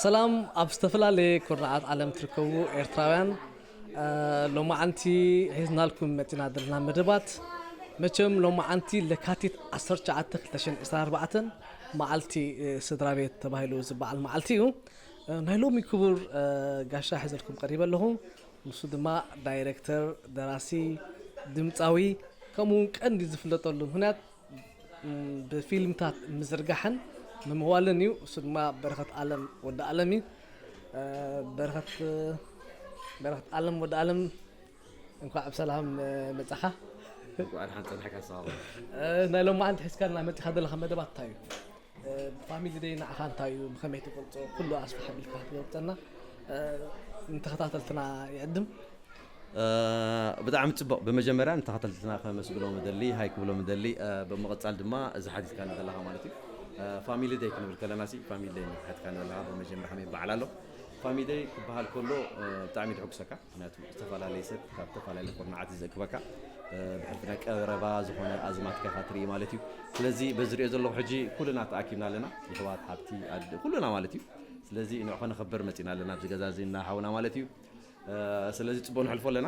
ሰላም ኣብ ዝተፈላለየ ኩርናዓት ዓለም ትርከቡ ኤርትራውያን፣ ሎማዓንቲ ሒዝናልኩም መጺና ዘለና መደባት፣ መቸም ሎማዓንቲ ለካቲት ዓሰርተ ትሽዓተ ክልተ ሽሕን ዕስራን ኣርባዕተን መዓልቲ ስድራ ቤት ተባሂሉ ዝበዓል መዓልቲ እዩ። ናይ ሎሚ ክቡር ጋሻ ሒዘልኩም ቀሪበ ኣለኹ። ንሱ ድማ ዳይሬክተር፣ ደራሲ፣ ድምፃዊ፣ ከምኡ እውን ቀንዲ ዝፍለጠሉ ምኽንያት ብፊልምታት ምዝርጋሕን ምምዋልን እዩ። እሱ ድማ በረኸት ኣለም ወዲ ኣለም እዩ። በረኸት በረኸት ኣለም ወዲ ኣለም፣ እንኳዕ ብሰላም መጻኻ። እንኳዕ ደሓን ጸናሕካ። ሰላም። ናይ ሎማዓንቲ ሒዝካልና መጺኻ ዘለኻ መደባት እንታይ እዩ? ፋሚሊ ደይ ንዓኻ እንታይ እዩ? ብኸመይ ትገልጾ? ኩሉ ኣስፍሕ ኣቢልካ ክትገልጸና ንተኸታተልትና ይዕድም። ብጣዕሚ ጽቡቕ። ብመጀመርያ ንተኸታተልትና ከመስግኖም እደሊ፣ ሃይ ክብሎም እደሊ። ብምቕጻል ድማ እዚ ሓቲትካኒ ዘለኻ ማለት እዩ፣ ፋሚሊ ደይ ክንብል ከለና ሲ ፋሚሊ ደይ ሓቲትካኒ ዘለኻ፣ ብመጀመርያ ከመይ ይበዓል ኣሎ? ፋሚሊ ደይ ክበሃል ከሎ ብጣዕሚ ደሕጉሰካ። ምክንያቱ ዝተፈላለየ ሰብ ካብ ዝተፈላለየ ኩርናዓት እዩ ዘእክበካ። ብሕልፊ ናይ ቀረባ ዝኾነ ኣዝማትካ ኢኻ ትርኢ ማለት እዩ። ስለዚ በዚ ሪኦ ዘለኹ ሕጂ ኩልና ተኣኪብና ኣለና፣ ይሕዋት፣ ሓብቲ፣ ኣደ፣ ኩልና ማለት እዩ። ስለዚ ንዑ ከነኸብር መጺና ኣለና ኣብዚ ገዛ እዚ እና ሓውና ማለት እዩ። ስለዚ ጽቡቕ ንሕልፎ ኣለና።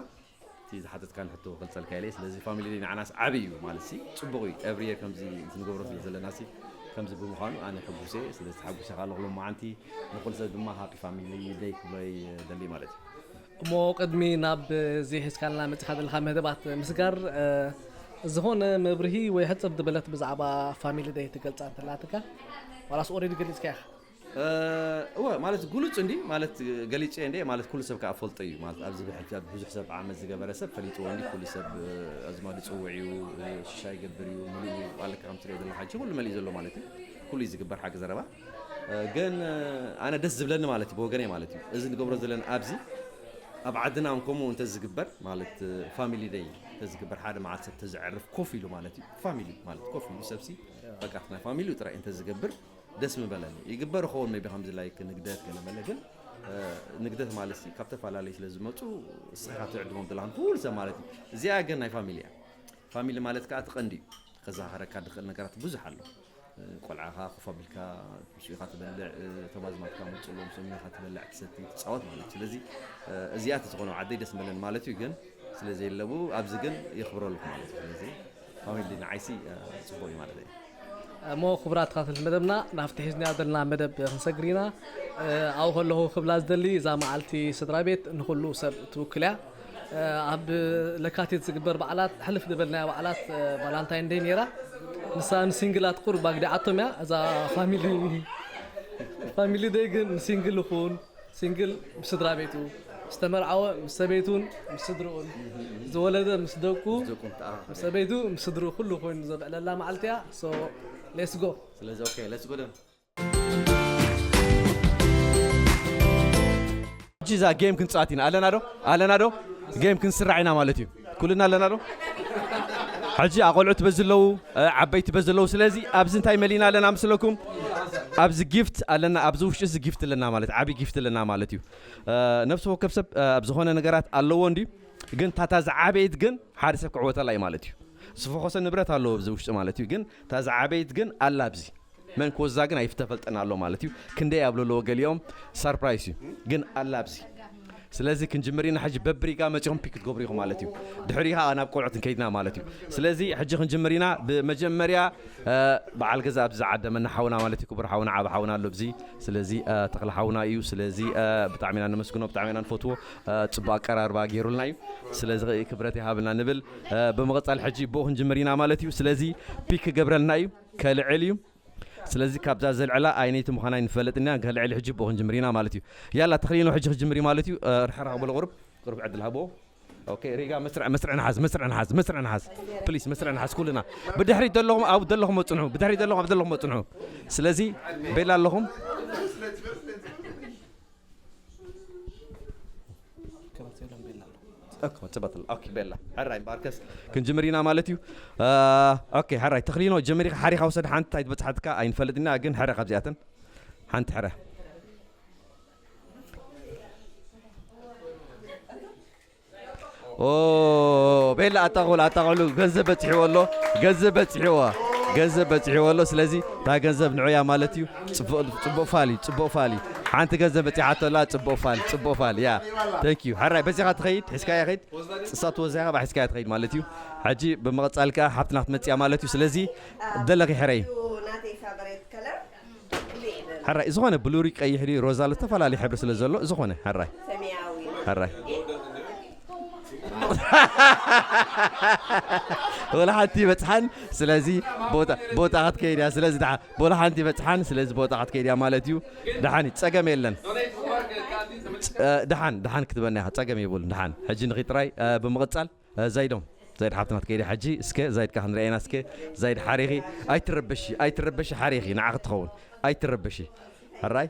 እቲ ዝሓተትካን ሕቶ ክገልጸልካ ኢለ። ስለዚ ፋሚሊ ንዓናስ ዓቢ እዩ ማለት ሲ ጽቡቕ እዩ። ኤቭሪ የር ከምዚ ክንገብሮ ስለ ዘለና ሲ ከምዚ ብምዃኑ ኣነ ሕጉስ እየ። ስለዚ ተሓጒሰ ከኣ ኣለኹ ሎማዓንቲ። ንኹሉ ሰብ ድማ ሃፒ ፋሚሊ ደይ ክብሎ ይደሊ ማለት እዩ። እሞ ቅድሚ ናብ እዚ ሒዝካልና መጺኻ ዘለኻ መደባት ምስጋር፣ ዝኾነ መብርሂ ወይ ሕጽር ዝበለት ብዛዕባ ፋሚሊ ደይ ትገልጻ እንተላትካ? ዋላስ ኦሬዲ ገሊጽካ ኢኻ? እወ ማለት ግሉጽ እንዲ ማለት ገሊጽ እንዲ ማለት ኩሉ ሰብ ከኣ ፈልጦ እዩ ማለት ኣብዚ ብሕልፊ ብዙሕ ሰብ ዓመት ዝገበረ ሰብ ፈሊጥዎ እንዲ ኩሉ ሰብ ኣዝማዱ ጽውዕ እዩ፣ ሽሻ ይገብር እዩ፣ ምሉእ እዩ ኣለካ ከም ትሪኦ ዘለኻ ሕጂ ኩሉ መሊኡ ዘሎ ማለት እዩ። ኩሉ እዩ ዝግበር ሓቂ ዘረባ። ግን ኣነ ደስ ዝብለኒ ማለት እዩ ብወገነይ ማለት እዩ እዚ ንገብሮ ዘለና ኣብዚ ኣብ ዓድና እንከምኡ እንተ ዝግበር ማለት ፋሚሊ ደይ እንተ ዝግበር ሓደ መዓልቲ ሰብ ተዘዕርፍ ኮፍ ኢሉ ማለት እዩ ፋሚሊ ማለት ኮፍ ኢሉ ሰብሲ በቃ ናይ ፋሚሊ ጥራይ እንተ ዝገብር ደስ ምበለኒ። ይግበር ኸውን maybe ከምዚ like ንግደት ገለ መለ ግን ንግደት ማለት ሲ ካብ ተፈላለዩ ስለ ዝመፁ እስኻ ትዕድሞም ዘለኻ ኩሉ ሰብ ማለት እዩ። እዚኣ ግን ናይ ፋሚሊ እያ። ፋሚሊ ማለት ከዓ እቲ ቀንዲ እዩ። ከዘኻኸረካ ዝኽእል ነገራት ብዙሕ ኣሎ። ቆልዓኻ ኮፍ ኣቢልካ ምስኡ ኢኻ ትበልዕ፣ እቶም ኣዝማድካ መፅኡ ኣለዉ ምስኦም ኢኻ ትበልዕ ትሰቲ ትፃወት ማለት እዩ። ስለዚ እዚኣ ተዝኾነ ዓደይ ደስ ምበለኒ ማለት እዩ። ግን ስለ ዘየለቡ ኣብዚ ግን የኽብሮ ኣለኹ ማለት እዩ። ስለዚ ፋሚሊ ንዓይሲ ፅቡቅ እዩ ማለት እዩ። እሞ ክቡራት ተኸታተልቲ መደብና ናብቲ ሒዝናዮ ዘለና መደብ ክንሰግር ኢና። ኣብኡ ከለኹ ክብላ ዝደሊ እዛ መዓልቲ ስድራ ቤት ንኹሉ ሰብ ትውክል እያ። ኣብ ለካቲት ዝግበር በዓላት ሕልፍ ዝበልናያ በዓላት ቫላንታይን ደይ ነይራ። ንሳ ንሲንግላት ቁሩብ ኣግዲዓቶም እያ እዛ ፋሚሊ ፋሚሊ ደይ ግን ንሲንግል ይኹን ሲንግል ምስ ስድራ ቤቱ፣ ዝተመርዓወ ምስ ሰበይቱን ምስ ስድርኡን፣ ዝወለደ ምስ ደቁ፣ ምስ ደቁ፣ ምስ ኣሓ፣ ምስ ሰበይቱ ምስ ስድርኡ ኩሉ ኮይኑ ዘብዕለላ መዓልቲ እያ። So let's go። ስለዚ okay let's go then። ሕጂ እዛ ጌም ክንፃወት ኢና ኣለና ዶ ኣለና ዶ? ጌም ክንስራዕ ኢና ማለት እዩ። ኩልና ኣለና ዶ? ሕጂ ኣቆልዑት በዚ ኣለዉ፣ ዓበይቲ በዚ ኣለዉ። ስለዚ ኣብዚ እንታይ መሊና ኣለና ምስለኩም? ኣብዚ ጊፍት ኣለና፣ ኣብዚ ውሽጢ እዚ ጊፍት ኣለና ማለት ዓቢ ጊፍት ኣለና ማለት እዩ። ነፍሲ ወከፍ ሰብ ኣብ ዝኾነ ነገራት ኣለዎ እንዲ፣ ግን ታታ ዝዓበይት ግን ሓደ ሰብ ክዕወተላ እዩ ማለት እዩ። ዝፈኾሰ ንብረት ኣለዎ ኣብዚ ውሽጢ ማለት እዩ፣ ግን እታ ዝዓበይት ግን ኣላ ኣብዚ መን ክወዛ ግን ኣይፍተፈልጠን ኣሎ ማለት እዩ። ክንደይ ኣብ ለለዎ ገሊኦም ሰርፕራይስ እዩ ግን ኣላ ኣብዚ። ስለዚ ክንጅምር ኢና ሕጂ በብሪጋ መጺኹም ፒክ ክትገብሩ ኢኹም ማለት እዩ። ድሕሪኻ ናብ ቆልዑት ንከይድና ማለት እዩ። ስለዚ ሕጂ ክንጅምር ኢና ብመጀመርያ በዓል ገዛ ኣብዚ ዝዓደመና ሓውና ማለት እዩ። ክቡር ሓውና ዓቢ ሓውና ኣሎ ኣብዚ። ስለዚ ተኽለ ሓውና እዩ። ስለዚ ብጣዕሚ ኢና ነመስግኖ፣ ብጣዕሚ ኢና ንፈትዎ። ጽቡቅ ኣቀራርባ ገይሩልና እዩ። ስለዚ ክብረት ይሃብልና ንብል። ብምቕጻል ሕጂ ብኡ ክንጅምር ኢና ማለት እዩ። ስለዚ ፒክ ክገብረልና እዩ። ከልዕል እዩ። ስለዚ ካብዛ ዘልዕላ ኣይነይቲ ምዃና ኣይንፈልጥን ኢና። ከልዕል ሕጂ ብኡ ክንጅምር ኢና ማለት እዩ። ያላ ተኽሊኖ ሕጂ ክጅምር እዩ ማለት እዩ። ርሕራኽ በሎ ቁሩብ ቁሩብ ዕድል ሃብዎ። ኦኬ ሪጋ መስርዕ መስርዕ ንሓዝ መስርዕ ንሓዝ መስርዕ ንሓዝ ፕሊስ መስርዕ ንሓዝ ኩልና ብድሕሪት ዘለኹም ኣብ ዘለኹም መጽንሑ ብድሕሪት ዘለኹም ኣብ ዘለኹም መጽንሑ። ስለዚ ቤላ ኣለኹም። ኦኬ፣ ጽበትል። ኦኬ፣ ቤላ። ሕራይ እምበኣርከስ ክንጅምር ኢና ማለት እዩ። አ፣ ኦኬ፣ ሕራይ ተኽሊኖ ጀመሪኻ ሓሪኻ ውሰድ። ሓንቲ ኣይትበጽሓትካ ኣይንፈልጥና፣ ግን ሕረ ካብዚኣተን ሓንቲ ሕረ። ኦ፣ ቤላ ኣጣቕሉ፣ ኣጣቕሉ። ገንዘብ በጺሕዎ ኣሎ። ገንዘብ በጺሕዎ። ገንዘብ በጺሕዎ ኣሎ። ስለዚ እታ ገንዘብ ንዑያ ማለት እዩ። ጽቡቕ፣ ጽቡቕ ፋል እዩ፣ ጽቡቕ ፋል እዩ። ሓንቲ ገንዘብ በጺሓቶ ኣላ። ጽቡቕ ፋል፣ ጽቡቕ ፋል። ያ፣ thank you። ሕራይ በዚኻ ትኸይድ፣ ሒዝካያ ኸይድ። ጽሳት ወዛኻ ባ ሒዝካያ ትኸይድ ማለት እዩ። ሕጂ ብምቕጻል ከኣ ሓብትና ክትመጽእ እያ ማለት እዩ። ስለዚ ደለኺ ሕረይ። ናተይ ፋቨሬት ከለር። ሕራይ ዝኾነ ብሉሪ ቀይሕ ድዩ ሮዛ ኣሎ፣ ዝተፈላለዩ ሕብሪ ስለ ዘሎ ዝኾነ። ሕራይ። ሰማያዊ። ሕራይ። ወላ ሓንቲ ይበጽሓን። ስለዚ ቦታ፣ ቦታ ክትከይድ እያ። ስለዚ ደሓ-፣ ወላ ሓንቲ ይበጽሓን። ስለዚ ቦታ ክትከይድ እያ ማለት እዩ። ደሓን እዩ፣ ጸገም የለን። ጸ-፣ ደሓን፣ ደሓን ክትበና ኢኻ፣ ጸገም የብሉን። ደሓን ሕጂ ንኺድ ጥራይ። እ፣ ብምቕጻል እ፣ ዛይዶም፣ ዛይድ ሓብትና ትከይዲ ሕጂ። እስከ ዛይድካ ክንርአና እስከ። ዛይድ ሓሪኺ። ኣይትረበሺ፣ ኣይትረበሺ፣ ሓሪኺ ንዓ ክትኸውን። ኣይትረበሺ። ሕራይ።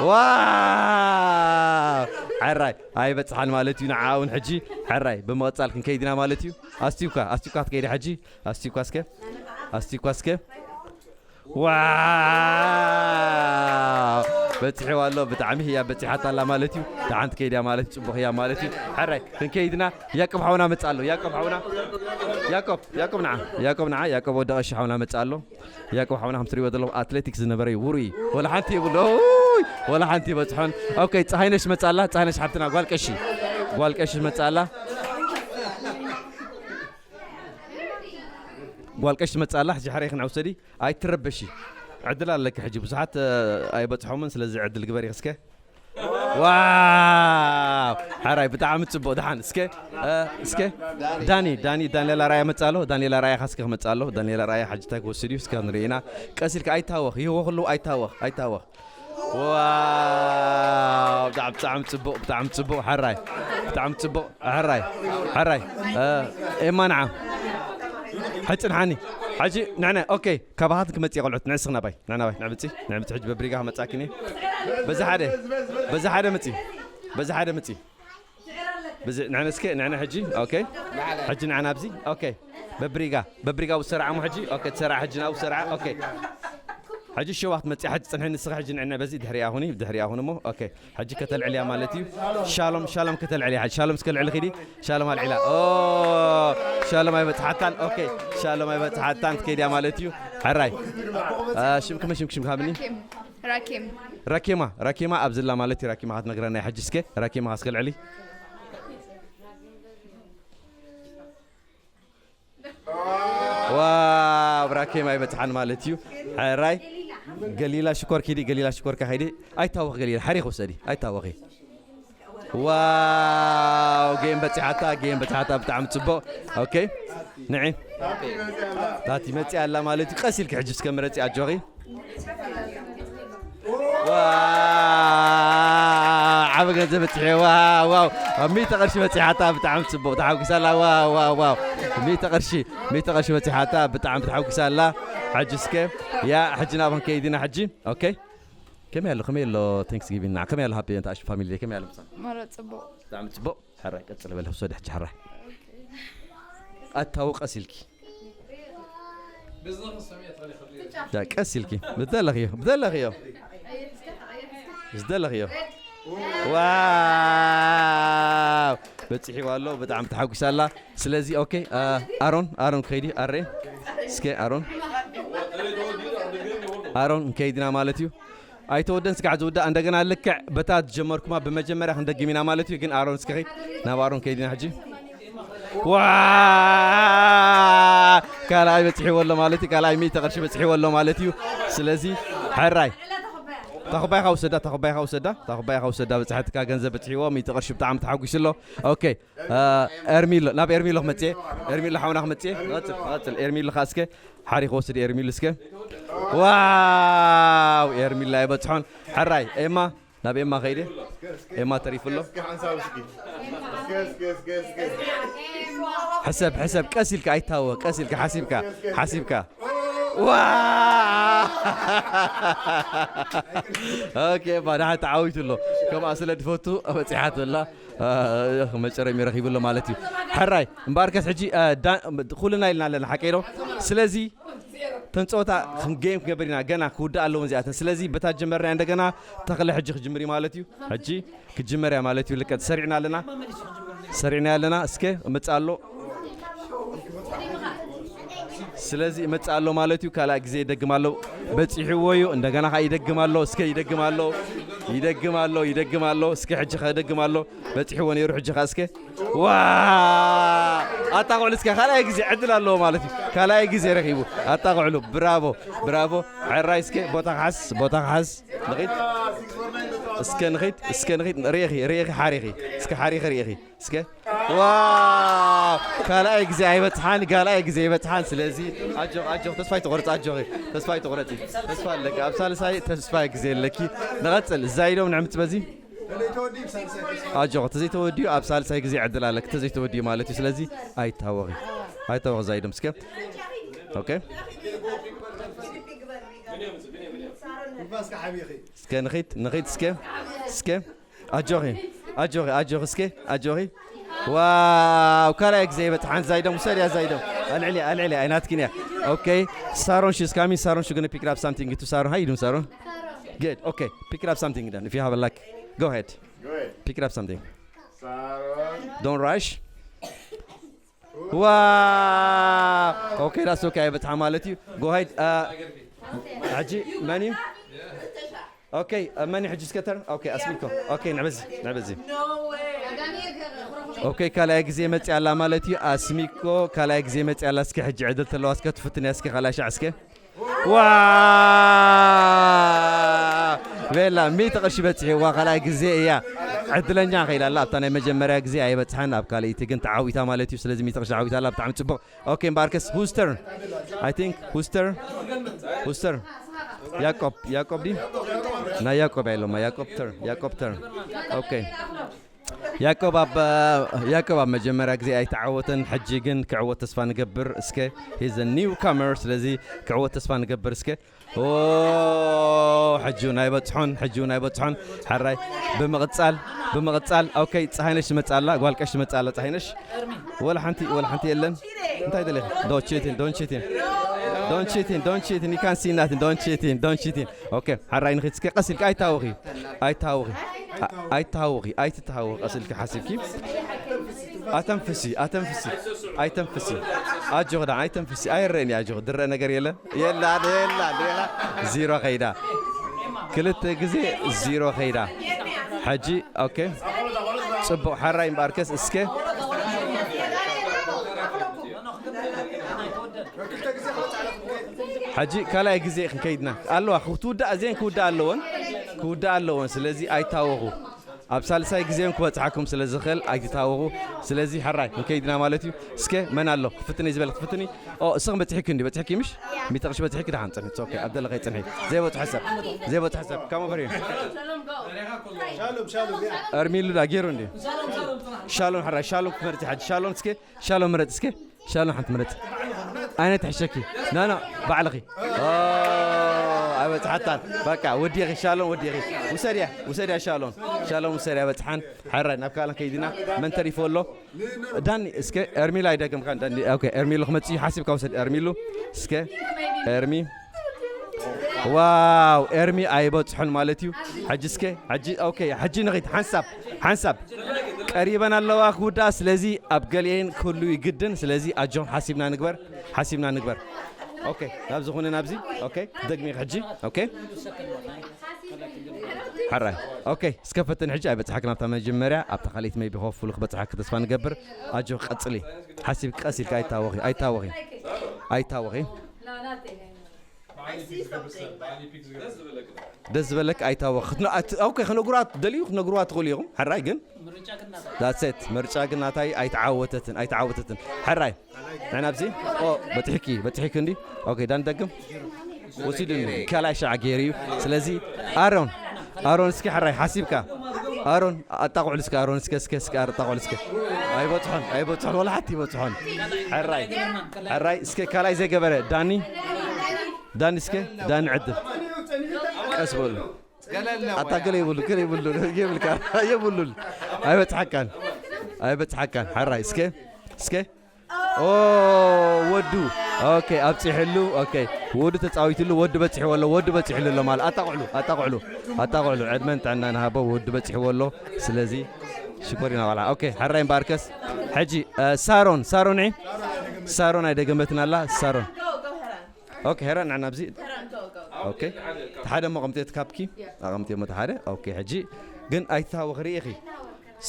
ዋው! ሕራይ ኣይበጽሓን ማለት እዩ። ንዓ እውን ሕጂ ሕራይ ብምቕጻል ክንከይድ ኢና ማለት እዩ። ኣስቲውካ፣ ኣስቲውካ ክትከይዲ ሕጂ። ኣስቲውካ እስከ። ኣስቲውካ እስከ። ዋው! በጺሕዋ ኣሎ። ብጣዕሚ ህያ በጺሓታ ኣላ ማለት እዩ። ደሓን ትከይድ እያ ማለት እዩ። ጽቡቕ ህያ ማለት እዩ። ሕራይ ክንከይድና። ያቆብ ሓውና መጽእ ኣሎ። ያቆብ ሓውና። ያቆብ፣ ያቆብ ንዓ። ያቆብ ንዓ። ያቆብ ወዲ ቀሺ ሓውና መጽእ ኣሎ። ያቆብ ሓውና ከም ትሪእዎ ዘለኹም ኣትሌቲክስ ዝነበረ እዩ። ውሩይ። ወላ ሓንቲ የብሉ። ኦይ! ወላ ሓንቲ ይበጽሖን። ኦኬ፣ ፀሃይነሽ መጽእ ኣላ። ፀሃይነሽ ሓብትና ጓል ቀሺ። ጓል ቀሺ መጽእ ኣላ። ጓል ቀሺ ትመጽእ ኣላ። ሕጂ ሕራይ ክንዓ ውሰዲ። ኣይትረበሺ። ዕድል ኣለኪ ሕጂ። ብዙሓት፣ እ፣ ኣይበጽሖምን፣ ስለዚ ዕድል ግበሪ እስከ። ዋው! ሕራይ ብጣዕሚ ጽቡቕ። ደሓን እስከ፣ እ፣ እስከ። ዳኒ፣ ዳኒ፣ ዳንኤል ኣርኣያ መጽእ ኣሎ። ዳንኤል ኣርኣያ ካስከ ክመጽእ ኣሎ። ዳንኤል ኣርኣያ ሕጂ እንታይ ክወስድ እዩ? እስከ ንርኢ ኢና። ቀስ ኢልካ ኣይታወኽ። ይህዎ ከለዉ ኣይታወኽ፣ ኣይታወኽ። ዋው! ብጣዕሚ፣ ብጣዕሚ ጽቡቕ፣ ብጣዕሚ ጽቡቕ። ሕራይ። ብጣዕሚ ጽቡቕ። ሕራይ፣ ሕራይ። እ፣ ኤማ ንዓ። ሕጽንሓኒ። ሕጂ ንዕነ፣ ኦኬ፣ ካባኻትክን ክመጽእ እየ ቆልዑት። ንዕስኽ ናባይ፣ ንዕ ናባይ፣ ንዕ ምጺ፣ ንዕ ምጺ። ሕጂ በብሪጋ ክመጻኪን እየ። በዚ ሓደ፣ በዚ ሓደ ምጺ። በዚ ሓደ ምጺ። በዚ፣ ንዕነ እስከ፣ ንዕነ ሕጂ፣ ኦኬ። ሕጂ ንዕነ ኣብዚ፣ ኦኬ። በብሪጋ፣ በብሪጋ ውሰራዓ እሞ ሕጂ፣ ኦኬ፣ ትሰራዓ ሕጂ ናብኡ ውሰራዓ፣ ኦኬ። ሕጂ ሸዋ ክትመጽእ፣ ሕጂ ጽንሒ ንስኺ፣ ሕጂ ንዕነ በዚ ድሕሪኣ ሁኒ፣ ድሕሪኣ ሁኒ እሞ፣ ኦኬ። ሕጂ ከተልዕልያ ማለት እዩ። ሻሎም፣ ሻሎም ከተልዕልያ። ሻሎም እስከ ልዕሊ ኺዲ። ሻሎም ኣልዒላ። ኦ፣ ሻሎም ኣይበጽሓታን። ኦኬ፣ ሻሎም ኣይበጽሓታን። ትከይድያ ማለት እዩ። ሕራይ። አ፣ ሽምኪ መን ሽምኪ? ሽምኪ ሃብኒ። ራኬም። ራኬም። ራኬማ፣ ራኬማ ኣብዚ ኣላ ማለት እዩ። ራኬማ ክትነግረና እያ ሕጂ እስከ። ራኬማ እስከ ልዕሊ። ዋው፣ ራኬም ኣይበጽሓን ማለት እዩ። ሕራይ። ገሊላ ሽኮር ኪዲ፣ ገሊላ ሽኮርካ ኸይዲ። ኣይታወኽ ገሊላ፣ ሓሪኽ ውሰዲ። ኣይታወኺ። ዋው፣ ጌም በጺሓታ፣ ጌም በጺሓታ፣ ብጣዕሚ ጽቡቕ። ኦኬ፣ ንዒ። ታቲ መጺኣ ኣላ ማለት እዩ። ቀስ ኢልኪ ሕጂ እስከ ምረጺ፣ ኣጆኺ። ዋው፣ ዓቢ ገንዘብ በጺሐ። ዋው፣ ዋው፣ ኣብ ሚእቲ ቅርሺ በጺሓታ፣ ብጣዕሚ ጽቡቕ፣ ተሓጒሳ ኣላ። ዋው፣ ዋው፣ ዋው፣ ሚእቲ ቅርሺ፣ ሚእቲ ቅርሺ በጺሓታ፣ ብጣዕሚ ተሓጒሳ ኣላ። ሕጂ እስከ፣ ያ፣ ሕጂ ናብን ከይድና ሕጂ። ኦኬ። ከመይ ኣሎ፣ ከመይ ኣሎ ታንክስጊቪንግ ንዓ? ከመይ ኣሎ ሃፒ፣ እንተ ኣሽ ፋሚሊ፣ ከመይ ኣሎ ምሳ? ማራ ጽቡቕ። ብጣዕሚ ጽቡቕ። ሕራይ ቀጽል በል፣ ውሰድ ሕጂ ሕራይ። ኣታዊ ቀስ ኢልኪ። ዳ ቀስ ኢልኪ። ብደለኽዮ፣ ብደለኽዮ። ብደለኽዮ። ዋው! በጺሕዋ ኣሎ፣ ብጣዕሚ ተሓጒሳ ኣላ። ስለዚ፣ ኦኬ፣ አ፣ ኣሮን፣ ኣሮን ከይዲ፣ ኣሬ። እስከ ኣሮን። ኣሮን ከይድና ማለት እዩ። ኣይተወደን ስጋዕ ዝውዳእ፣ እንደገና ልክዕ በታ ዝጀመርኩማ ብመጀመርያ ክንደግም ኢና ማለት እዩ። ግን ኣሮን እስከ ኸይድ፣ ናብ ኣሮን ከይድና ሕጂ። ዋ! ካልኣይ በጺሕዎ ኣሎ ማለት እዩ። ካልኣይ ሚእቲ ቅርሺ በጺሕዎ ኣሎ ማለት እዩ። ስለዚ፣ ሕራይ። እታ ኩባያኻ ውሰዳ፣ እታ ኩባያኻ ውሰዳ፣ እታ ኩባያኻ ውሰዳ፣ በጻሕትካ ገንዘብ በጺሕዎ፣ ሚእቲ ቅርሺ ብጣዕሚ ተሓጒሱ ኣሎ። ኦኬ፣ እ፣ ኤርሚሎ፣ ናብ ኤርሚሎ ክመጽእ እየ። ኤርሚሎ ሓውና ክመጽእ እየ። ቐጽል፣ ቐጽል። ኤርሚሎ ኸኣ እስከ፣ ሓሪ ክወስድ እየ ኤርሚሎ እስከ። ዋው፣ ኤርሚሎ ኣይበጽሖን። ሕራይ፣ ኤማ፣ ናብ ኤማ ኸይደ። ኤማ ተሪፉ ኣሎ። እስኪ ሓንሳብ እስኪ። እስኪ፣ እስኪ፣ እስኪ፣ እስኪ። ሕሰብ፣ ሕሰብ፣ ቀስ ኢልካ ኣይታወ፣ ቀስ ኢልካ ሓሲብካ፣ ሓሲብካ። ዋ! ኦኬ፣ ኤማ ደሓን ተዓዊቱ ኣሎ። ከምኣ ስለ ድፈቱ በጺሓቶ ኣላ። መጨረሚ ረኺቡ ኣሎ ማለት እዩ። ሕራይ እምበኣርከስ ሕጂ ኩልና ኢልና ኣለና ሓቀይ ዶ? ስለዚ ተንፀወታ ጌም ክንገብር ኢና። ገና ክውዳእ ኣለዎ እዚኣተን። ስለዚ በታ ጀመርና እንደገና ተኽለ ሕጂ ክጅምር እዩ ማለት እዩ። ሕጂ ክጅመር እያ ማለት እዩ። ልቀት ሰሪዕና ኣለና፣ ሰሪዕና ኣለና። እስከ እመጽእ ኣሎ፣ ስለዚ እመጽእ ኣሎ ማለት እዩ። ካልኣይ ግዜ ይደግም ኣሎ፣ በጺሕዎ እዩ። እንደገና ኸዓ ይደግም ኣሎ፣ እስከ ይደግም ኣሎ፣ ይደግም ኣሎ፣ ይደግም ኣሎ። እስከ ሕጂ ኸደግም ኣሎ፣ በጺሕዎ ነይሩ። ሕጂ ኸዓ እስከ ዋ ኣጣቕዕሉ እስከ ካልኣይ ግዜ ዕድል ኣለዎ ማለት እዩ። ካልኣይ ግዜ ረኺቡ ኣጣቕዕሉ። ብራቮ፣ ብራቮ። ሕራይ እስከ ቦታ ክሓዝ፣ ቦታ ክሓዝ። ንኺድ እስከ ንኺድ እስከ ንኺድ። ርኢኺ ርኢኺ ሓሪኺ እስከ ሓሪኺ ርኢኺ እስከ። ዋው ካልኣይ ግዜ ኣይበጽሓን፣ ካልኣይ ግዜ ኣይበጽሓን። ስለዚ ኣጆኽ ኣጆኽ ተስፋ ኣይትቑረጽ፣ ኣጆኺ ተስፋ ኣይትቑረጺ። ተስፋ ኣለኪ፣ ኣብ ሳልሳይ ተስፋ ግዜ ኣለኪ። ንቐጽል ዛይዶም ንዕምጽ በዚ። ኣጆኽ ተዘይተወዲኡ ኣብ ሳልሳይ ግዜ ዕድል ኣለኪ፣ ተዘይተወዲኡ ማለት እዩ። ስለዚ ኣይታወኺ ኣይታወኺ ዛይዶም እስከ። ኦኬ እስከ ንኺድ ንኺድ እስከ እስከ ኣጆኺ ኣጆኺ ኣጆኺ እስከ ኣጆኺ። ዋው ካልኣይ ግዜ ይበጽሓን። ዛይዶም ውሰድያ ዛይዶም። ኣልዕልያ ኣልዕልያ ኣይናትኪን እያ። ኦኬ ሳሮን she's coming። ሳሮን she's gonna pick up something to ሳሮን። How you doing ሳሮን? Good. Okay, pick up something then if you have a luck. Go ahead. Pick up something. Don't rush. Wow. Okay, that's okay. ኣይበጽሓ ማለት እዩ። Go ahead. ሕጂ መን እዩ? ኦኬ መን ሕጂ እስከ ተር። ኦኬ ኣስሚኮ። ኦኬ ንዕበዚ ንዕበዚ። ኦኬ ካልኣይ ግዜ መጽያ ኣላ ማለት እዩ። ኣስሚኮ ካልኣይ ግዜ መጽያ ኣላ። እስከ ሕጂ ዕድል ተለዋ እስከ ትፍትን እያ። እስከ ካልኣይ ሻዕ እስከ። ዋ ቤላ ሚእቲ ቅርሺ በጽሕዋ። ካልኣይ ግዜ እያ። ዕድለኛ ከይላ ኣላ። ኣብታ ናይ መጀመርያ ግዜ ኣይበጽሓን፣ ኣብ ካልኣይቲ ግን ተዓዊታ ማለት እዩ። ስለዚ ሚእቲ ቅርሺ ዓዊታ ኣላ። ብጣዕሚ ጽቡቕ። ኦኬ እምበኣርከስ whose turn? I think whose turn? Whose turn? ያዕቆብ ያዕቆብ ድዩ? ናይ ያዕቆብ እያ ኢሎማ። ያዕቆብ turn ያዕቆብ turn። ኦኬ ያዕቆብ ኣብ ያዕቆብ ኣብ መጀመርያ ግዜ ኣይተዓወተን፣ ሕጂ ግን ክዕወት ተስፋ ንገብር። እስከ he's a newcomer ስለዚ ክዕወት ተስፋ ንገብር እስከ። ኦ ሕጂ እውን ኣይበጽሖን፣ ሕጂ እውን ኣይበጽሖን። ሕራይ ብምቕጻል ብምቕጻል። ኦኬ ጸሃይነሽ ትመጽእ ኣላ፣ ጓል ቀሽ ትመጽእ ኣላ ጸሃይነሽ። ወላ ሓንቲ ወላ ሓንቲ የለን። እንታይ ደሊኺ? Don't cheating, don't cheating. Don't cheating, don't cheating. You can't see nothing. Don't cheating, don't cheating. ኦኬ ሕራይ ንኺድ እስከ ቀስ ኢልካ ኣይታወኺ ኣይታወኺ ኣይታወኺ ኣይትታወኺ ቀስ ኢልካ ሓሲብኪ። ኣተንፍሲ ኣተንፍሲ ኣይተንፍሲ። ኣጆኺ ደኣ ኣይተንፍሲ። ኣይረእን እዩ ኣጆኺ። ድረእ ነገር የለ የላ የላ የላ። ዚሮ ኸይዳ ክልተ ግዜ ዚሮ ኸይዳ። ሕጂ ኦኬ ጽቡቕ። ሕራይ እምበኣርከስ እስከ ሕጂ ካልኣይ ግዜ ክንከይድና ኣለዋ። ክትውዳእ እዚአን ክውዳእ ኣለወን ክውዳእ ኣለወን። ስለዚ ኣይታወኹ። ኣብ ሳልሳይ ግዜ እውን ክበጽሓኩም ስለ ዝኽእል ኣይትታወኹ። ስለዚ ሕራይ ክንከይድና ማለት እዩ። እስከ መን ኣሎ ክትፍትኒ ዝበለ ክትፍትኒ? ኦ እስኺ በጽሒኪ እንዲ በጽሒኪ ምሽ? ሚእቲ ቅርሺ በጽሒኪ ደሓን ጽንሒ። It's okay ኣብ ደለኸ ጽንሒ። ዘይበጽሖ ሰብ ዘይበጽሖ ሰብ come over here። ሻሎም ሻሎም። ያ እርሚሉ ዳ ገይሩ እንዲ። ሻሎም ሕራይ ሻሎም ክትመርጺ ሓጂ ሻሎም እስከ። ሻሎም ምረጽ እስከ። ሻሎም ሓንቲ ምረጽ። ኣይነት ሕሸኪ ናና ባዕልኺ። ኦ ኣይበጽሓታን። በቃ ወዲኺ ሻሎም ወዲኺ። ውሰድያ ውሰድያ ሻሎም። ሻሎም ውሰድያ በጽሓን። ሕራይ ናብ ካልኣን ከይድና። መን ተሪፎ ኣሎ? ዳኒ እስከ። ኤርሚላ ኣይደገምካን ዳኒ። ኦኬ ኤርሚሉ ክመጽእ እዩ። ሓሲብካ ውሰድ ኤርሚሉ እስከ። ኤርሚ ዋው ኤርሚ ኣይበጽሖን ማለት እዩ። ሕጂ እስከ ሕጂ ኦኬ ሕጂ ንኺድ ሓንሳብ ሓንሳብ። ቀሪበን ኣለዋ ክውዳእ። ስለዚ ኣብ ገሊኤን ክህሉ ይግድን። ስለዚ ኣጆም ሓሲብና ንግበር ሓሲብና ንግበር። ኦኬ ናብዚ ኩነ ናብዚ። ኦኬ ደግሚ ሕጂ። ኦኬ ሕራይ። ኦኬ እስከ ፈትን ሕጂ ኣይበጽሓክ ናብታ መጀመርያ ኣብታ ካልኣይቲ maybe hopefully ክበጽሓክ ተስፋ ንገብር። ኣጆ ቀጽሊ። ሓሲብ ቀስ ኢልካ ኣይታወኺ ኣይታወኺ ኣይታወኺ። ደስ ዝበለክ ኣይታወኺ። ኦኬ ክነግሯት ደልዩ ክነግሯት ትኽእሉ ኢኹም። ሕራይ ግን that's it ምርጫ ግን ናታይ ኣይተዓወተትን ኣይተዓወተትን። ሕራይ ንሕና ኣብዚ ኦ በጽሕኪ በጽሕኪ እንዲ። ኦኬ ዳን ደግም ወሲዱኒ ካልኣይ ሻዕ ገይሩ እዩ። ስለዚ ኣሮን ኣሮን እስኪ ሕራይ ሓሲብካ ኣሮን ኣጣቕዕሉ እስኪ ኣሮን እስከ እስከ እስከ ኣጣቕዕሉ እስከ። ኣይበጽሖን ኣይበጽሖን ወላ ሓንቲ ይበጽሖን። ሕራይ ሕራይ እስከ ካልኣይ ዘይገበረ ዳኒ ዳኒ እስከ ዳኒ ዕድል ቀስ በሉ። ኣታ ገለ ይብሉ ገለ ይብሉ የብልካ የብሉን። ኣይበጽሓካን። ኣይበጽሓካን። ሓራይ እስከ እስከ ኦ ወዱ ኦኬ ኣብጺሕሉ። ኦኬ ወዱ ተጻዊትሉ። ወዱ በጺሕዎ ኣሎ። ወዱ በጺሕሉ ኣሎ ማለት ኣጣቕዕሉ ኣጣቕዕሉ ኣጣቕዕሉ ዕድመን ጥዕናን ሃቦ። ወዱ በጺሕዎ ኣሎ። ስለዚ ሽኮሪና ቆልዓ። ኦኬ ሓራይ እምበኣርከስ ሕጂ ሳሮን ሳሮን ሳሮን ኣይደገመትን ኣላ ሳሮን። ኦኬ ሄራን ንዓና ኣብዚ። ኦኬ ሓደ ሞ ቀምጤት ካፕኪ ኣቐምጤ ሞ ሓደ። ኦኬ ሕጂ ግን ኣይትታወኺ ርኢኺ።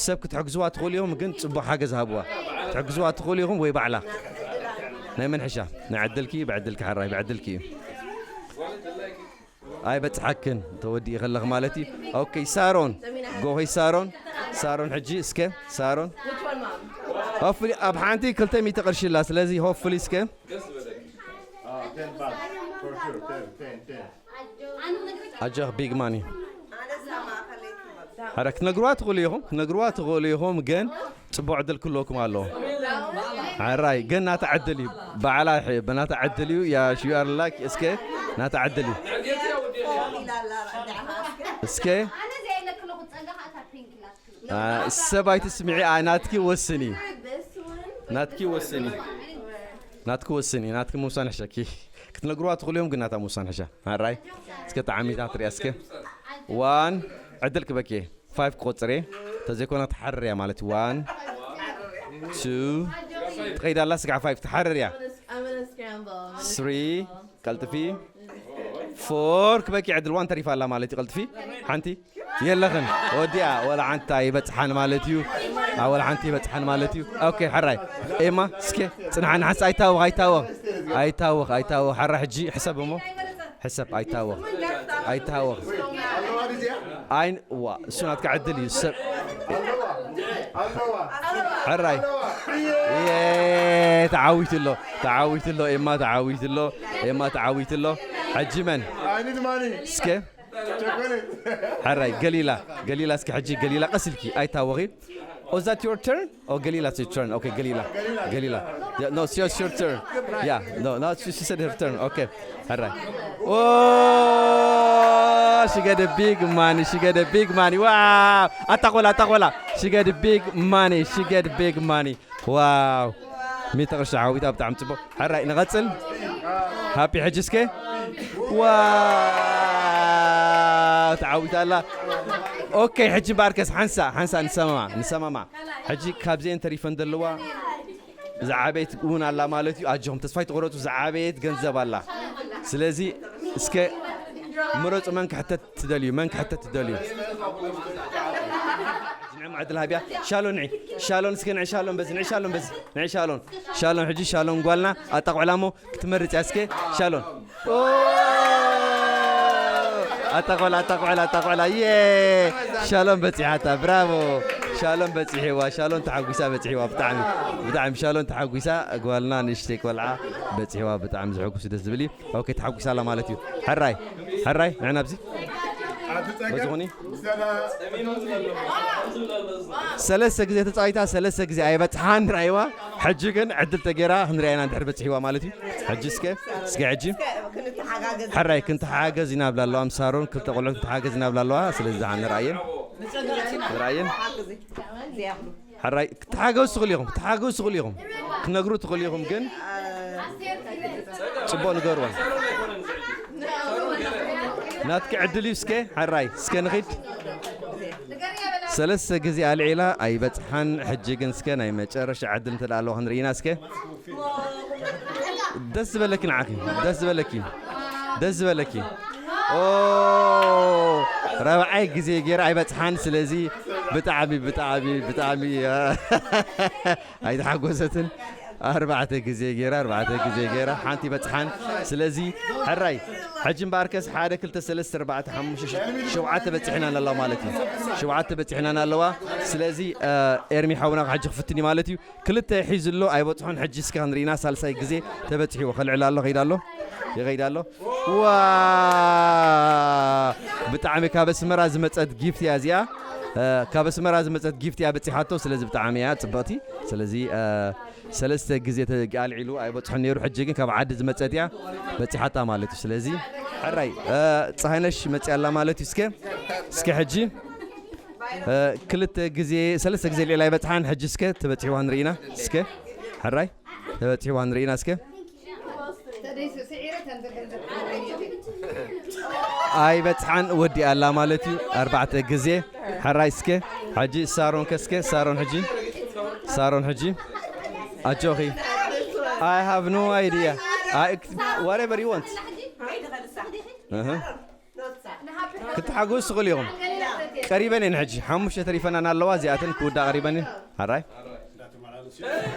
ሰብ ክትሕግዝዋ ትኽእሉ ኢኹም፣ ግን ጽቡቕ ሓገዝ ሃብዋ። ክትሕግዝዋ ትኽእሉ ኢኹም ወይ ባዕላ። ናይ መን ሕሻ? ናይ ዕድልኪ፣ ብዕድልኪ ሓራይ፣ ብዕድልኪ እዩ። ኣይበጽሓክን፣ ተወዲኢ ከለኺ ማለት እዩ። ኦኬ፣ ሳሮን። ጎሆይ ሳሮን። ሳሮን ሕጂ እስከ፣ ሳሮን። Hopefully ኣብ ሓንቲ ክልተ ሚእቲ ቅርሺ ኣላ፣ ስለዚ hopefully እስከ። ኣጆኽ ቢግ ማኒ። ኣረ ክትነግርዋ ትኽእሉ ኢኹም፣ ክትነግርዋ ትኽእሉ ኢኹም፣ ግን ጽቡቕ ዕድል ክህልወኩም ኣለዎ። ሓራይ ግን ናታ ዕድል እዩ፣ ባዕላ ሕ- ብናታ ዕድል እዩ። ያ ሽያር ላክ እስከ ናታ ዕድል እዩ። እስከ አ፣ ሰብ ኣይትስምዒ፣ አ፣ ናትኪ ወስኒ፣ ናትኪ ወስኒ፣ ናትኪ ወስኒ፣ ናትኪ ምውሳን ሕሸኪ። ክትነግርዋ ትኽእሉ እዮም፣ ግን ናታ ምውሳን ሕሻ። ሓራይ እስከ ተዓሚታ ትሪያ እስከ። ዋን ዕድል ክበኪ ፋይቭ ክቆጽር እየ። ተዘይኮነ ትሓርር እያ ማለት እዩ። ዋን ቱ ትኸይድ ኣላ ስጋዕ ፋይቭ ትሓርር እያ። I'm gonna scramble. I'm gonna ስሪ scramble. ቀልጥፊ ፎር ክበኪ ዕድል ዋን ተሪፋ ኣላ ማለት እዩ። ቀልጥፊ ሓንቲ የለኽን ወዲያ ወላ ሓንቲ ኣይበጽሓን ማለት እዩ። ኣ፣ ወላ ሓንቲ ይበጽሓን ማለት እዩ። ኦኬ ሓራይ ኤማ እስከ ጽንሓ ንሓንስ ኣይታወኽ ኣይታወኽ ኣይታወኽ ኣይታወኽ ሓራ ሕጂ ሕሰብ እሞ ሕሰብ ኣይታወኽ ኣይታወኽ ኣይን ዋ እሱ ናትካ ዕድል እዩ ሰብ ሕራይ የ ተዓዊቱ ኣሎ ተዓዊቱ ኣሎ ኤማ ተዓዊቱ ኣሎ ኤማ ተዓዊቱ ኣሎ ሕጂ መን እስከ ሕራይ ገሊላ ገሊላ እስከ ሕጂ ገሊላ ቀስ ኢልኪ ኣይታወኺ Oh, is that your turn? Oh, Galila, it's your turn. Okay, Galila. Galila. Yeah, no, it's your, it's your turn. Yeah, no, no, she, she said her turn. Okay. All right. Oh, she got a big money. She got a big money. Wow. Atakola, atakola. She got a big money. She got big money. Wow. ሚእቲ ቅርሺ ዓዊታ ብጣዕሚ ጽቡቕ። ሕራይ ንቐጽል። ሃፒ ሕጂ እስከ። ዋ ተዓዊታ ኣላ። ኦኬ ሕጂ እምበኣርከስ ሓንሳ ሓንሳ ንሰማማ ንሰማማ። ሕጂ ካብዚኤን ተሪፈን ዘለዋ ዝዓበየት እውን ኣላ ማለት እዩ። ኣጆኹም ተስፋ ኣይትቑረጹ ዝዓበየት ገንዘብ ኣላ። ስለዚ እስከ ምረጹ መን ክሕተት ትደልዩ መን ክሕተት ትደልዩ። ንዕማ ዕድል ሃብያ ሻሎን ንዒ ሻሎን እስከ ንዒ ሻሎን በዚ ንዒ ሻሎን በዚ ንዒ ሻሎን ሻሎን ሕጂ ሻሎን ጓልና ኣጣቑዕላ እሞ ክትመርጽ እያ እስከ ሻሎን ኣጣቆላ ኣጣቆላ ኣጣቆላ የ ሻሎም በፂሓታ ብራቮ ሻሎም በፂሕዋ ሻሎም ተሓጒሳ በፂሕዋ ብጣዕሚ ብጣዕሚ ሻሎም ተሓጒሳ ጓልና ንእሽተይ ቆልዓ በፂሕዋ ብጣዕሚ ዘሐጉስ ደስ ዝብል እዩ ኦኬ ተሓጒሳ ኣላ ማለት እዩ ሕራይ ሕራይ ንዕና ኣብዚ በዚ ኹኒ ሰለስተ ግዜ ተፃዊታ ሰለስተ ግዜ ኣይበፅሓን ራይዋ ሕጂ ግን ዕድል ተገይራ ክንሪኣና እንድሕር በፂሕዋ ማለት እዩ ሕጂ እስከ እስከ ሕጂ ሕራይ ክንተሓጋገዝ ኢና ብላ ኣለዋ ምስ ሳሮን ክልተ ቆልዑ ክንተሓጋገዝ ኢና ብላ ኣለዋ ስለዚ ዝሓ ንርኣየን ንርኣየን ሕራይ ክትሓገዙ ትኽእሉ ኢኹም ክትሓገዙ ትኽእሉ ኢኹም ክትነግሩ ትኽእሉ ኢኹም ግን ፅቡቅ ንገርወን ናትኪ ዕድል እዩ እስከ ሕራይ እስከ ንኺድ ሰለስተ ግዜ ኣልዒላ ኣይበፅሓን ሕጂ ግን እስከ ናይ መጨረሻ ዕድል እንተ ኣለዋ ክንርኢና እስከ ደስ ዝበለኪ ንዓኺ ደስ ዝበለኪ ደስ ዝበለኪ ኦ ራብዓይ ግዜ ገይራ ኣይበፅሓን ስለዚ ብጣዕሚ ብጣዕሚ ብጣዕሚ ኣይተሓጎሰትን ኣርባዕተ ግዜ ገይራ ኣርባዕተ ግዜ ገይራ ሓንቲ በፅሓን ስለዚ ሕራይ ሕጂ እምበኣርከስ ሓደ ክልተ ሰለስተ ኣርባዕተ ሓሙሽተ ሸውዓተ በፂሕና ኣለዋ ማለት እዩ ሸውዓተ በፂሕና ኣለዋ ስለዚ ኤርሚ ሓውና ሕጂ ክፍትን እዩ ማለት እዩ ክልተ ሒዙ ኣሎ ኣይበፅሖን ሕጂ እስከ ክንርኢና ሳልሳይ ግዜ ተበፂሕዎ ከልዕል ኣሎ ከይዳ ኣሎ ይኸይዳ ኣሎ ዋ ብጣዕሚ ካብ ኣስመራ ዝመፀት ጊፍት እያ እዚኣ ካብ ኣስመራ ዝመፀት ጊፍት እያ በፂሓቶ ስለዚ ብጣዕሚ እያ ፅብቕቲ ስለዚ ሰለስተ ግዜ ኣልዒሉ ኣይበፅሖን ነይሩ ሕጂ ግን ካብ ዓዲ ዝመፀት እያ በፂሓታ ማለት እዩ ስለዚ ሕራይ ፀሃይነሽ መፅያ ኣላ ማለት እዩ እስከ እስከ ሕጂ ክልተ ግዜ ሰለስተ ግዜ ልዒላ ኣይበፅሓን። ሕጂ እስከ ተበፂሕዋ ንርኢና እስከ። ሕራይ፣ ተበፂሕዋ ንርኢና እስከ። ኣይበፅሓን፣ ወዲኣ ኣላ ማለት እዩ። ኣርባዕተ ግዜ። ሕራይ እስከ። ሕጂ ሳሮን ከስከ ሳሮን ሕጂ ሳሮን ሕጂ ኣጆኺ። I have no idea. I, whatever you want. ክትሓጎስ ትኽእሉ ኢኹም። ቀሪበን እየን ሕጂ ሓሙሽተ ተሪፈናን ኣለዋ። እዚኣተን ክውዳ ቀሪበን እየን። ሕራይ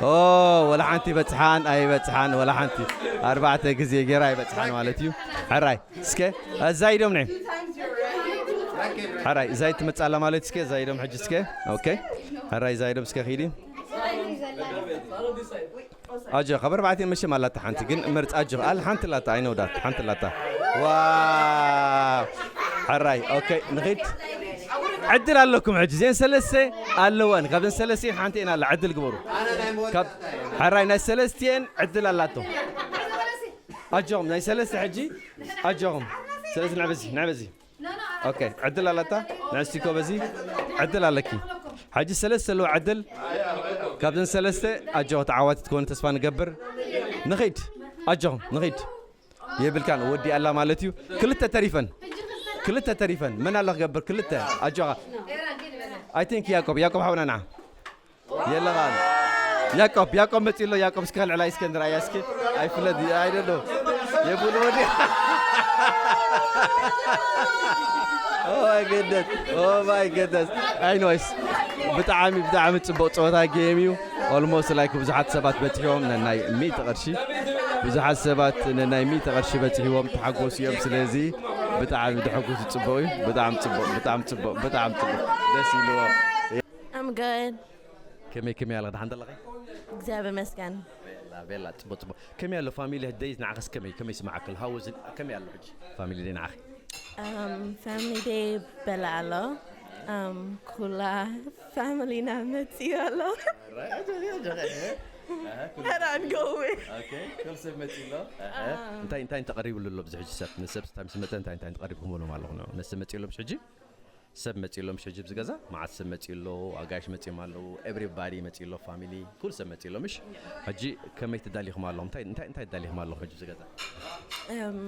ኦ፣ ወላ ሓንቲ በፅሓን ኣይበፅሓን፣ ወላ ሓንቲ ኣርባዕተ ግዜ ገይራ ኣይበፅሓን ማለት እዩ። ሕራይ እስከ ዛይዶም ነ ሕራይ ዛይድ ትመፅእ ኣላ ማለት እስከ ዛይዶም ሕጂ እስከ። ኦኬ፣ ሕራይ ዛይዶም እስከ ኺዲ። ኣጆ ካብ ኣርባዕተ መሸም ኣላታ ሓንቲ ግን ምርፅ ኣጆ ኣል ሓንቲ ላታ ኣይነውዳት ሓንቲ ላታ። ዋ፣ ሕራይ ኦኬ፣ ንኺድ። ዕድል ኣለኩም ሕጂ። እዚአን ሰለስተ ኣለወን። ካብዘን ሰለስተ ሓንቲ ኢና ኣላ። ዕድል ግበሩ። ካብ ሕራይ ናይ ሰለስቲአን ዕድል ኣላቶ። ኣጆኹም ናይ ሰለስተ ሕጂ ኣጆኹም። ስለዚ ንዕበዚ ንዕበዚ። ኦኬ፣ ዕድል ኣለታ። ንዕስቲኮ በዚ ዕድል ኣለኪ። ሕጂ ሰለስተ ኣለዋ ዕድል። ካብዘን ሰለስተ ኣጆኹ ተዓዋቲ ትኮኑ ተስፋ ንገብር። ንኺድ ኣጆኹም ንኺድ። የብልካን ወዲ ኣላ ማለት እዩ። ክልተ ተሪፈን ክልተ ተሪፈን መን ኣሎ ክገብር ክልተ። ኣጆኻ። I think ያቆብ ያቆብ ሓውና ንዓ የለኻን። ያቆብ ያቆብ መፂ ኣሎ። ያቆብ እስከ ልዕላይ እስከ ንርኣያ እስከ። ኣይፍለጥ። I don't know። የብሉ ወዲ። Oh my goodness. Oh my goodness. Anyways፣ ብጣዕሚ ብጣዕሚ ፅቡቅ ፀወታ game እዩ። Almost like ብዙሓት ሰባት በፂሕዎም ነናይ ሚእቲ ቅርሺ። ብዙሓት ሰባት ነናይ ሚእቲ ቅርሺ በፂሕዎም ተሓጎሱ እዮም። ስለዚ ብጣዕሚ ድሕጉስ ፅቡቅ እዩ። ብጣዕሚ ፅቡቅ ብጣዕሚ ፅቡቅ ብጣዕሚ ፅቡቅ ደስ ኢልዎ። I'm good. ከመይ ከመይ ኣለኺ? ደሓን ኣለኺ? እግዚኣብሔር ይመስገን። ቤላ ቤላ፣ ፅቡቅ ፅቡቅ። ከመይ ኣሎ ፋሚሊ ደይዝ ንዓኸስ ከመይ ከመይ ስማዓክል? ሃውዝ ከመይ ኣሎ ሕጂ ፋሚሊ ደይ ንዓኺ? Um, family day በላ ኣሎ። Um, ኩላ ፋሚሊና መፅዩ ኣሎ። ሕራን ጎዌ። ኩል ሰብ መፅዩ ኣሎ። እንታይ እንታይ ተቐሪብሉ ኣሎ? ብዙ ሕጂ ሰብ ንሰብ ስታይ ምስ መፀ እንታይ እንታይ ተቐሪብኩምሎም ኣለኹ? ነሰብ መፅዩ ኣሎ ብዙ ሕጂ ሰብ መፂኡ ኣሎ ምሽ ሕጂ ኣብዚ ገዛ? መዓት ሰብ መፂኡ ኣሎ። ኣጋይሽ መፂኦም ኣለዉ። Everybody መፂኡ ኣሎ። ፋሚሊ ኩሉ ሰብ መፂኡ ኣሎ ምሽ? ሕጂ ከመይ ተዳሊኹም ኣለኹም? እንታይ እንታይ እንታይ ተዳሊኹም ኣለኹም ሕጂ ኣብዚ ገዛ? እም፣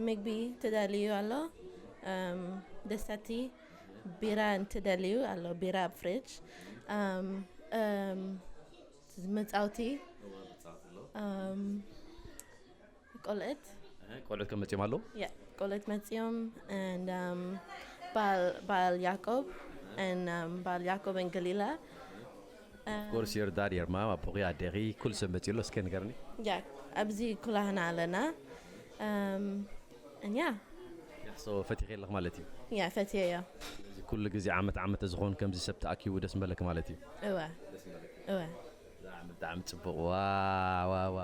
ምግቢ ተዳልዩ ኣሎ። እም፣ ደሳቲ ቢራ እንትደልዩ ኣሎ። ቢራ ኣብ ፍሪጅ። እም፣ እም፣ መፃውቲ እም፣ ቆልዕት ቆልዑት ከም መፂኦም ኣለዉ? Yeah, ቆልዑት መፂኦም and um, ባል ባል ያዕቆብ and um, ባል ያዕቆብ and ገሊላ Of course your dad, your mom, ኣቦኺ፣ ኣዴኺ፣ ኩሉ ሰብ መፂኡ ኣሎ። እስከ ንገርኒ። Yeah, ኣብዚ ኩላህና ኣለና። Um, and yeah, So ፈቲኺ ኣለኽ ማለት እዩ። Yeah, ፈትየዮ። እዚ ኩሉ ግዜ ዓመት ዓመት ዝኾን ከምዚ ሰብ ተኣኪቡ ደስ ምበለክ ማለት እዩ። እወ እወ። ብጣዕሚ ብጣዕሚ ፅቡቕ። ዋ ዋ ዋ።